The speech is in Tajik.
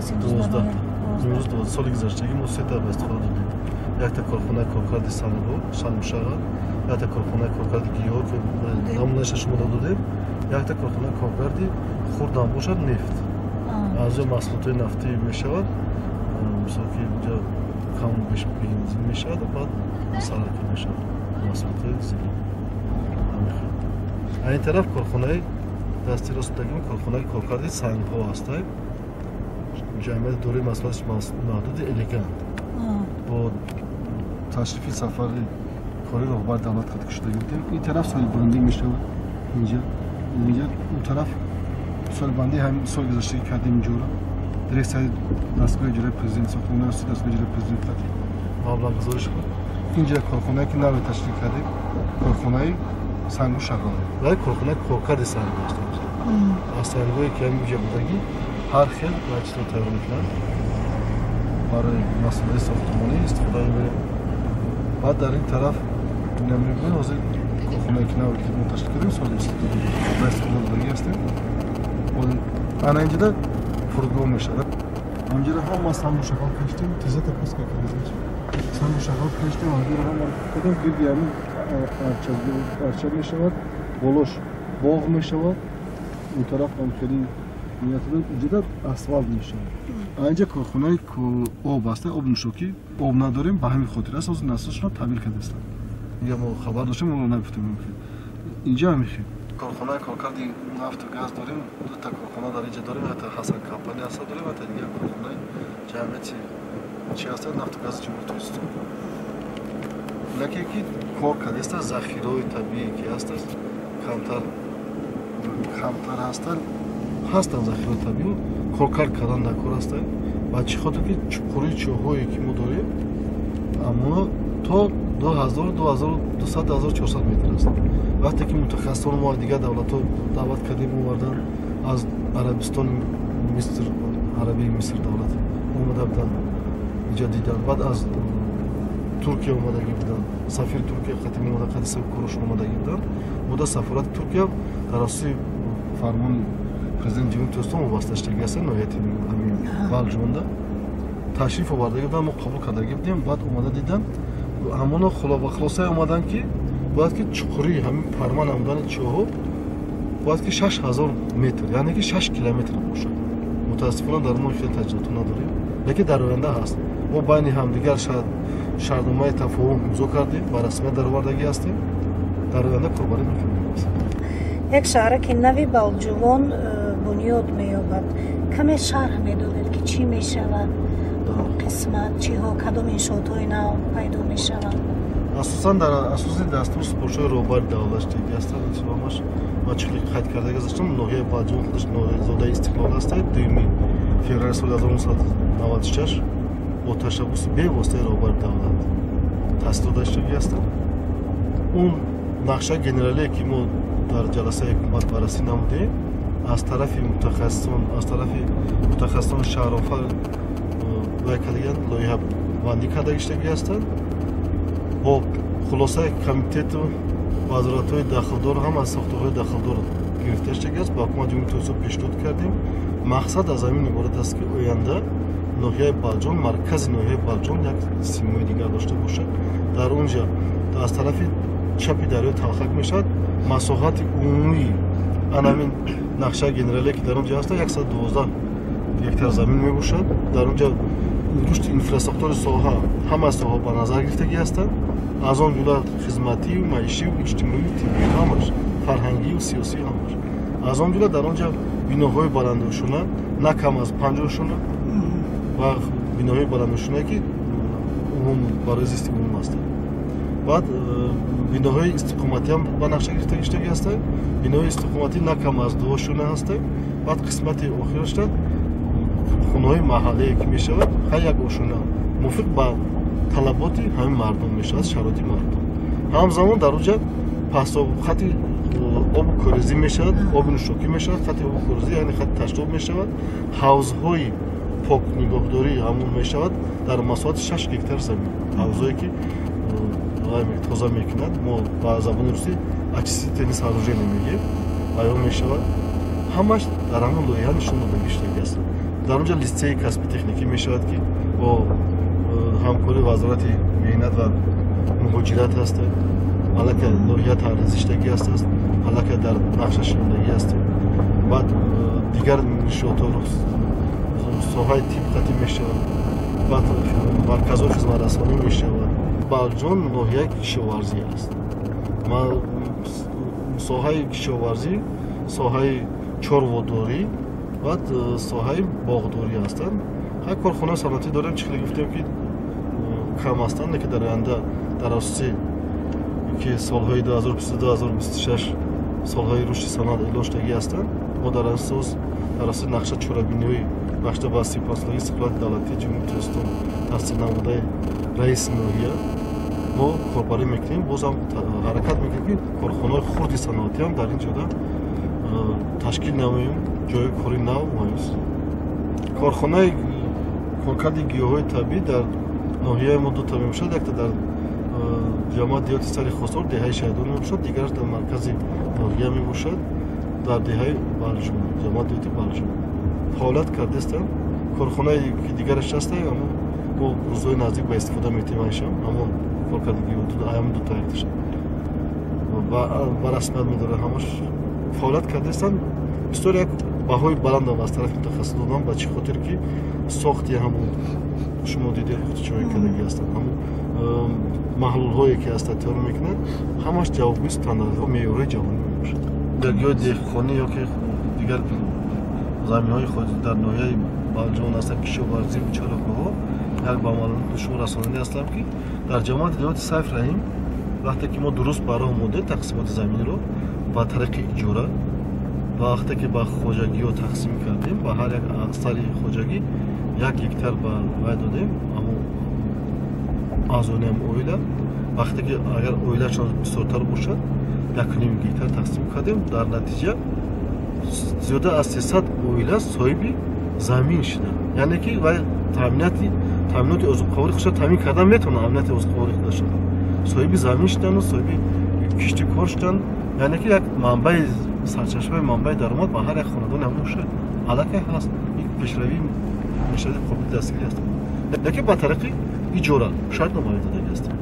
аст имрӯз? Имрӯз 12. Соли гузаштагӣ мо 3 та ба истифода додем. Якта корхонаи коркарди сангҳо, сангу шағал, якта корхонаи коркарди гиёҳ, ки намунаша шумо додем, якта корхонаи коркарди хурдам бошад нефт. Аз ҷо маҳсулотҳои нафтӣ мешавад, мисол ки инҷо кам беш бензин мешавад, баъд саракӣ мешавад маҳсулотҳои зилӣ. Ин тараф корхонаи дасти рост дагим корхонаи коркарди сангҳо ҳастай. Ҷамъияти дорои масъулияти маҳдуди «Элегант» бо ташрифи сафари кори роҳбари давлат қад кушодагӣ будем. Ин тараф соҳилбандӣ мешавад, инҷа он тараф соҳилбандӣ ҳам соли гузаштагӣ кардем. Инҷоро дирексияи дастгоҳи иҷрои президент, сохтмони дастгоҳи иҷрои президент қад маблағгузорӣ шуд. Инҷа корхонае ки наве ташкил кардем, корхонаи сангу шағал ва корхонаи коркарди санг аст. Аз сангҳое ки ҳаминҷа будагӣ ҳар хел ва чизро тайёр мекунанд, барои масъулаи сохтмонӣ истифода мебарем. Баъд дар ин тараф мебинем, ҳозир корхонае ки наве ки мо ташкил кардем, соли ба истифода додагӣ ҳастем. Ана инҷода фурудгоҳ мешавад. Ҳаминҷода ҳама сангу шағал каштем, тезата паст кардем, сангу шағал каштем, ҳаминҷода ҳама кардем. Гирди ҳамин арча мешавад, болош боғ мешавад, он тараф ҳам хеле инҷода асфалт мешавад. Инҷа корхонаи об аст, об нӯшокӣ, об надорем, ба ҳамин хотир аст ҳозир насосшона таъмир кардастанд. Инҷа мо хабар доштем, мо нагуфтем. Инҷа ҳамин хел корхонаи коркарди нафту газ дорем, дута корхона дар инҷа дорем, якта «Ҳасан компания» ҳаста дорем, якта дигар корхонаи ҷамъияти чи ҳаста, нафту гази Ҷумҳурии Тоҷикистон. Лекин ки кор кардааста, захираҳои табиие ки ҳаст камтар камтар ҳастанд, ҳастанд захираҳои табиӣ, коркард кардан дар кор ҳастанд. Ба чӣ хотир ки чуқурии чоҳҳое ки мо дорем, аммо то 2000, 2200, 2400 метр аст. Вақте ки мутахассисон мо дигар давлатҳо даъват кардем, овардан аз Арабистони Миср, Арабии Миср давлат омада буданд, инҷа дидан. Баъд аз Туркия омадагӣ буданд, сафири Туркия қати омада, қати корошон омадагӣ буданд. Муда сафорати Туркия дар асоси фармони президенти Ҷумҳурии Тоҷикистон вобаста шудагӣ ҳастанд, ноҳияти ҳамин Балҷувонда ташриф овардагӣ буданд, мо қабул кардагӣ будем. Баъд омада дидан, ҳамоно ба хулосае омаданд, ки бояд ки чуқурии ҳамин парма намудани чоҳҳо бояд ки 6000 метр, яъне ки 6 километр бошад. Мутаассифона, дар мо хеле таҷҳизото надорем, лекин дар оянда ҳаст. Мо байни ҳамдигар шартномаи тафоҳум имзо кардем, ба расмият даровардагӣ ҳастем, дар оянда корбарӣ мекунем. Як шаҳраки нави Балҷувон бунёд меёбад. Каме шарҳ медодед, ки чӣ мешавад, қисмат чиҳо, кадом иншоотҳои нав пайдо мешаванд? Асосан дар асоси дастур супоришҳои роҳбари давлат шудагӣ ҳастанд. Ҳамаш ма чӣ қайд карда гузаштам, ноҳияи Балҷувон худаш ноҳияи истиқлол аст. 2 феврали соли 1996 бо ташаббуси бевоситаи роҳбари давлат таъсис дода шудагӣ ҳастанд. Он нақшаи генералие, ки мо дар ҷаласаи ҳукумат баррасӣ намудем, аз тарафи мутахассисон шаҳрофар вай кардагианд, лоиҳабандӣ карда шудагӣ ҳастанд. Бо хулосаи комитету вазоратҳои дахлдор, ҳам аз сохторҳои дахлдор гирифта шудагӣ аст, ба ҳукумати Ҷумҳурии Тоҷикистон пешниҳод кардем. Мақсад аз ҳамин иборат аст, ки оянда ноҳияи Балҷувон, маркази ноҳияи Балҷувон як симои дигар дошта бошад. Дар он ҷа аз тарафи чапи дарёи Талхак мешавад. Масоҳати умумии анамин нақшаи генералие, ки дар он ҷа ҳаста, 112 гектар замин мебошад. Дар он ҷа рушди инфрасохтори соҳа, ҳама соҳа ба назар гирифтагӣ ҳастанд, аз он ҷумла хизматию, маишию, иҷтимоию, тиббию, ҳамаш, фарҳангию, сиёсию, ҳамаш. Аз он ҷумла дар он ҷа биноҳои баландошона на кам аз 50 ошона ва биноҳои баландошонае, ки умум барои зисти умум ҳастанд. Баъд биноҳои истиқоматиам ба нақша гирифта шудагӣ ҳастанд. Биноҳои истиқоматӣ на кам аз ду ошона ҳастанд. Баъд қисмати охирашда хонаҳои маҳаллие, ки мешавад, ҳар як ошона мувофиқ ба талаботи ҳамин мардум мешавад, шароити мардум. Ҳамзамон дар он ҷа хати обу корезӣ мешавад, оби нӯшокӣ мешавад, хати обу корезӣ, яъне хати таштоб мешавад, ҳавзҳои пок нигоҳдорӣ ҳамон мешавад дар масоҳати 6 гектар замин. Ҳавзҳое, ки тоза мекунад, мо ба забони русӣ очистительные сооружения мегӯем, баён мешавад. Ҳамаш дар ҳамон лоиҳа нишон дода шудагӣ аст. Дар онҷо литсеи касби техникӣ мешавад, ки бо ҳамкории Вазорати меҳнат ва муҳоҷират ҳаст. Аллакай лоиҳа тарҳрезиштагӣ ҳаст, аллакай дар нақша шинондагӣ ҳаст. Баъд дигар иншоотҳо соҳаи тиб қатъӣ мешавад, баъд марказҳои хизматрасонӣ мешавад. Балҷувон ноҳияи кишоварзӣ аст. Соҳаи кишоварзӣ, соҳаи чорводорӣ ва соҳаи боғдорӣ ҳастанд. Ҳар корхонаи саноатӣ дорем, чӣ хеле гуфтем, ки кам ҳастанд, лекин дар оянда дар асоси ки солҳои 2022-2026 солҳои рушди саноат эълон шудагӣ ҳастанд, мо дар асоси нақша чорабиниҳои бахшида ба 35-солагии истиқлолияти давлатии Ҷумҳурии Тоҷикистон тасдиқ намудаи раиси ноҳия мо корбарӣ мекунем. Бозам ҳаракат мекунем, ки корхонаҳои хурди саноатӣ ҳам дар ин ҷода ташкил намоем, ҷои кори нав муҳайё созем. Корхонаи коркарди гиёҳҳои табиӣ дар ноҳияи мо дута мебошад. Якта дар ҷамоати деҳоти Сари Хосор, деҳаи Шаҳидон мебошад, дигараш дар маркази ноҳия мебошад, дар деҳаи Балҷувон, ҷамоати деҳоти Балҷувон фаъолият кардастанд. Корхонае ки дигараш ҳаста, ҳамон мо рӯзҳои наздик ба истифода метиҳем, айшам ҳамон коркарди гиёҳ дута якташа ба расмият медорад, ҳамаш фаъолият кардастанд. Бисёр як баҳои баландам аз тарафи мутахассис додам, ба чӣ хотир ки сохти ҳамон шумо дидед, чиҳое кардагӣ ҳастанд, ҳамон маҳлулҳое ки ҳастанд тайёр мекунанд, ҳамаш ҷавобгӯи стандартҳо, меъёрҳои ҷаҳонӣ мебошад. Дар гиёҳи деҳқонӣ ё ки дигар заминҳои дар ноҳияи Балҷувон ҳастанд, кишоварзӣ, чоракоҳо, як ба маълумоти шумо расонидани ҳастам, ки дар ҷамоати деҳоти Сайф Раҳим вақте ки мо дуруст ба роҳ мондем тақсимоти заминро ба тариқи иҷора, ва вақте ки ба хоҷагиҳо тақсим кардем, ба ҳар як сари хоҷагӣ 1 гектар ба вай додем, аммо аъзони ҳам оила, вақте ки агар оилашон бисёртар бошад, 1,5 гектар тақсим кардем. Дар натиҷа зиёда аз 300 оила соҳиби замин шуданд. Яъне ки вай таъминоти озуқаворӣ худшон таъмин кардан метавонанд, амнияти озуқаворӣ худашон соҳиби замин шуданд ва соҳиби кишти кор шуданд. Яъне ки як манбаи сарчашмаи манбаи даромад ба ҳар як хонадони ҳамон шуд аллакай ҳаст. Ин пешравии қобили дастгирӣ аст, лекин ба тариқи иҷора шартномаи додагӣ ҳастем.